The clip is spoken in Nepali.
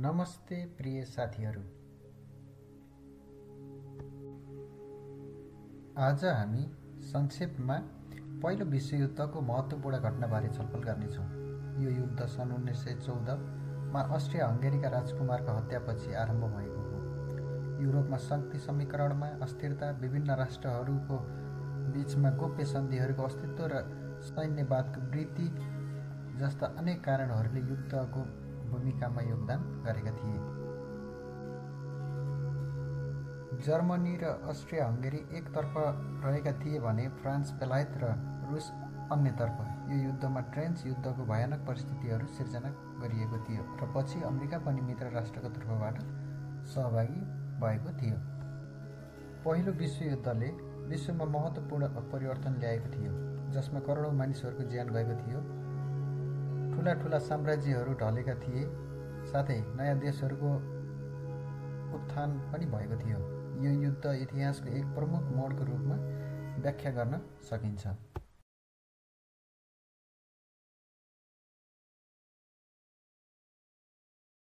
नमस्ते प्रिय साथीहरू। आज हामी संक्षेपमा पहिलो विश्वयुद्धको महत्त्वपूर्ण घटनाबारे छलफल गर्नेछौँ। यो युद्ध सन् 1914मा अस्ट्रिया हङ्गेरीका राजकुमारको हत्यापछि आरम्भ भएको हो। युरोपमा शक्ति समीकरणमा अस्थिरता, विभिन्न राष्ट्रहरूको बीचमा गोप्य सन्धिहरूको अस्तित्व र सैन्यवादको वृद्धि जस्ता अनेक कारणहरूले युद्धको भूमिकामा योगदान गरेका थिए। जर्मनी र अस्ट्रिया हङ्गेरी एकतर्फ रहेका थिए भने फ्रान्स, बेलायत र रुस अन्यतर्फ। यो युद्धमा ट्रेन्च युद्धको भयानक परिस्थितिहरू सिर्जना गरिएको थियो र पछि अमेरिका पनि मित्र राष्ट्रको तर्फबाट सहभागी भएको थियो। पहिलो विश्वयुद्धले विश्वमा महत्त्वपूर्ण परिवर्तन ल्याएको थियो, जसमा करोडौँ मानिसहरूको ज्यान गएको थियो। ठुला साम्राज्यहरू ढलेका थिए, साथै नयाँ देशहरूको उत्थान पनि भएको थियो। यो युद्ध इतिहासको एक प्रमुख मोडको रूपमा व्याख्या गर्न सकिन्छ।